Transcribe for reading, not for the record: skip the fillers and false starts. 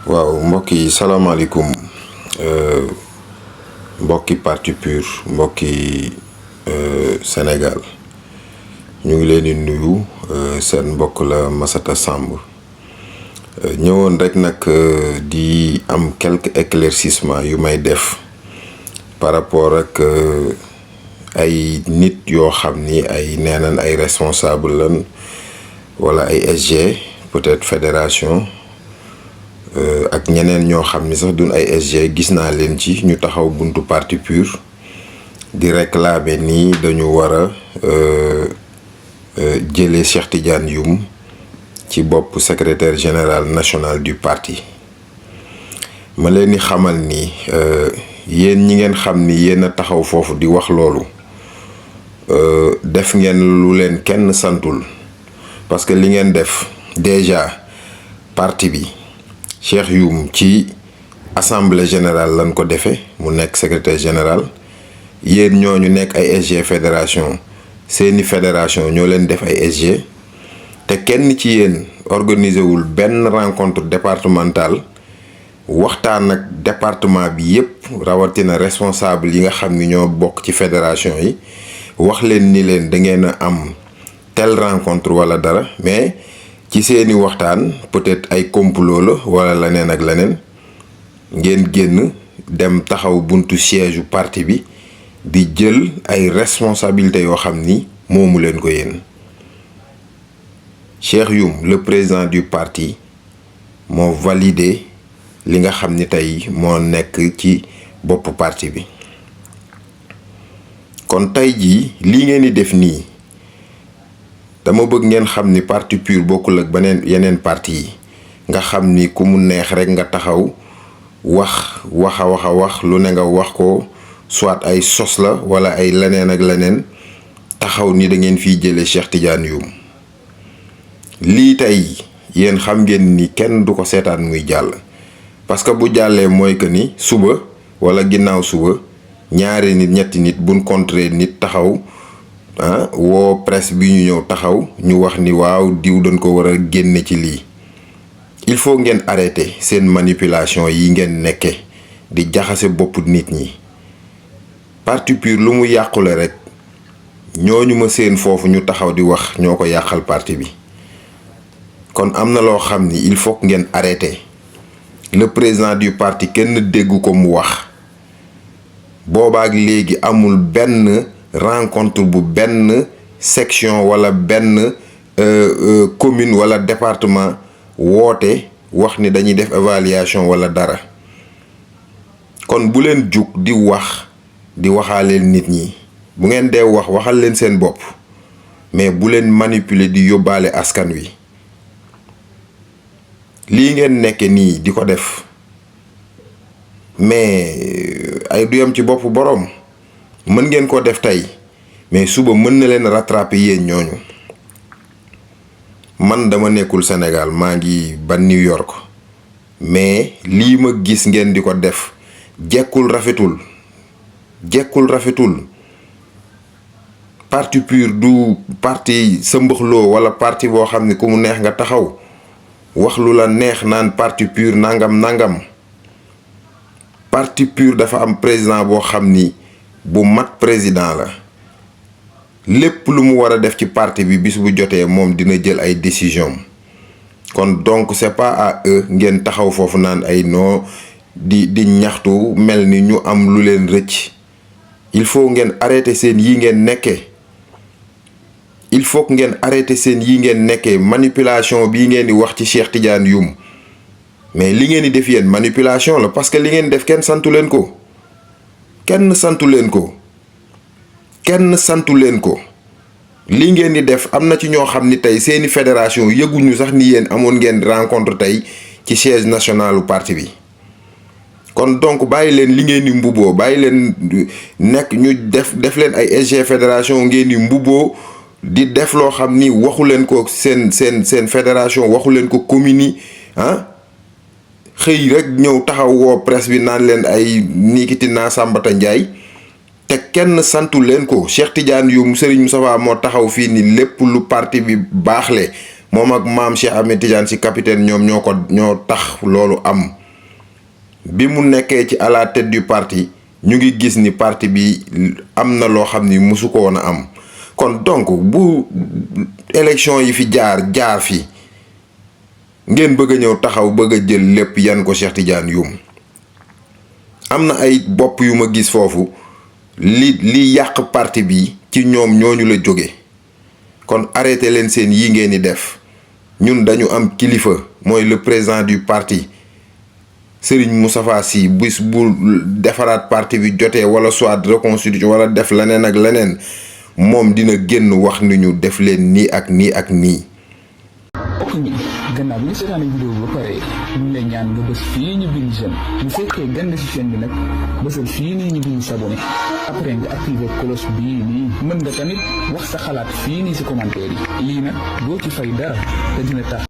waaw mbokk yi salaamaaleykum mbokki parti PUR mbokki Sénégal ñu ngi leen di nuyu seen mbokk la Massata Samb ñëwoon rek nag di am quelques éclaircissements yu may def par rapport ak ay nit yoo xam ni ay neenan ay responsable lan wala ay SG peut-être fédération ak ñeneen ñoo xam ni sax duñ ay SG gis naa leen ci ñu taxaw buntu parti PUR di réclamer ni dañu war a jëlee Cheikh Tidiane Youm ci bopp secrétaire général national du parti ma leen di xamal ni yéen ñi ngeen xam ni yéen a taxaw foofu di wax loolu def ngeen lu leen kenn santul parce que li ngeen def déjà parti bi Cheikh Youm ci assemblée générale lañ ko defee mu nekk secrétaire général yéen ñooñu nekk ay SG fédération seeni fédération ñoo leen def ay SG te kenn ci yéen organisé wul benn rencontre départementale waxtaan ak département bi yépp rawatina responsable yi nga xam ni ñoo bokk ci fédération yi wax leen ni leen da ngeen a am telle rencontre wala dara mais ci seeni waxtaan peut-être ay complot la wala leneen ak leneen ngeen génn dem taxaw buntu siège u parti bi di jël ay responsabilités yoo xam ni moomu leen ko yéen Cheikh Youm le président du parti moo validé li nga xam ni tey moo nekk ci boppu parti bi kon tey jii lii ngeen di def nii dama bëgg ngeen xam ni parti PUR bokkul ak yeneen parti yi nga xam ni ku mu neex rek nga taxaw wax lu ne nga wax ko soit ay sos la wala ay leneen ak leneen taxaw ni da ngeen fiy jëlee Cheikh Tidiane Youm lii tey yéen xam ngeen ni kenn du ko seetaan muy jàll parce que bu jàllee mooy que ni suba wala ginnaaw suba ñaari nit ñetti nit buñ contrer nit taxaw woo presse bi ñu ñëw taxaw ñu wax ni waaw diw dañ ko war a génne ci lii il faut ngeen arrêter seen manipulation yi ngeen nekke di jaxase bopp nit ñi parti PUR lu mu yàqule rek ñooñu ma seen foofu ñu taxaw di wax ñoo ko yàqal parti bi kon am na loo xam ni il faut ngeen arrêter le président du parti kenn déggu ko mu wax boobaak léegi amul benn rencontre bu benn section wala benn commune wala département woote wax ni dañuy def évaluation wala dara kon bu leen jug di wax di waxaaleel nit ñi bu ngeen dee waxal leen seen bopp mais bu leen manipuler di yóbbaale askan wi lii ngeen nekke nii di ko def mais ay du yam ci bopp boroom mën ngeen ko def tey mais suba mën na leen rattraper yéen ñooñu man dama nekkul Sénégal maa ngi ba New York mais lii ma gis ngeen di ko def jekkul rafetul parti PUR du parti sa mbëxloo wala parti boo xam ne ku mu neex nga taxaw wax lu la neex naan parti PUR nangam parti PUR dafa am président boo xam ni bu mat président la lépp lu mu war a def ci parti bi bis bu jotee moom dina jël ay décision kon donc c'est pas à eux ngeen taxaw foofu naan ay noo di ñaxtu mel ni ñu am lu leen rëcc il faut ngeen arrêter seen yi ngeen nekkee manipulation bii ngeen di wax ci Cheikh Tidiane Youm mais li ngeen di def yéen manipulation la parce que li ngeen def kenn santu leen ko li ngeen di def am na ci ñoo xam ni tey seeni fédération yëguñu sax ni yéen amoon ngeen rencontre tey ci siège nationalu parti bi kon donc bàyyi leen li ngeen di mbubboo bàyyi leen nekk ñu def leen ay SG fédération ngeen di mbubboo di def loo xam ni waxu leen ko seen fédération waxu leen ko commune yi xëy rek ñëw taxaw woo presse bi naan leen ay niikiti naa Sambata Ndiaye te kenn santu leen ko Cheikh Tidiane Youm Serigne Moustapha moo taxaw fii ni lépp lu parti bi baaxle moom ak maam Cheikh Ahmed Tidiane si capitaine ñoom ñoo tax loolu am bi mu nekkee ci à la tête du parti ñu ngi gis ni parti bi am na loo xam ni musu ko woon a am kon donc bu élection yi fi jaar fi ngeen bëgg a ñëw taxaw bëgg a jël lépp yan ko Cheikh Tidiane Youm am na ay bopp yu ma gis foofu li yàq parti bi ci ñoom ñooñu la jóge kon arrêté leen seen yi ngeen di def ñun dañu am kilifa mooy le président du parti Serigne Moustapha Sy bis bu defaraat parti bi jotee wala soit reconstitution wala def leneen ak leneen moom dina génn wax ni ñu def leen nii ak nii ak nii. ok gannaaw bi ñu seetaan vidéo bi ba pare ñu ngi lay ñaan nga bës fii ñu bind j'aime bu fekkee gën ci chaîne bi nag bësal fii nii ñu bind s'abonné après nga activé cloche bii nii mën nga tamit wax sa xalaat fii nii si commentaire yi lii nag doo ci fay dara te dina tax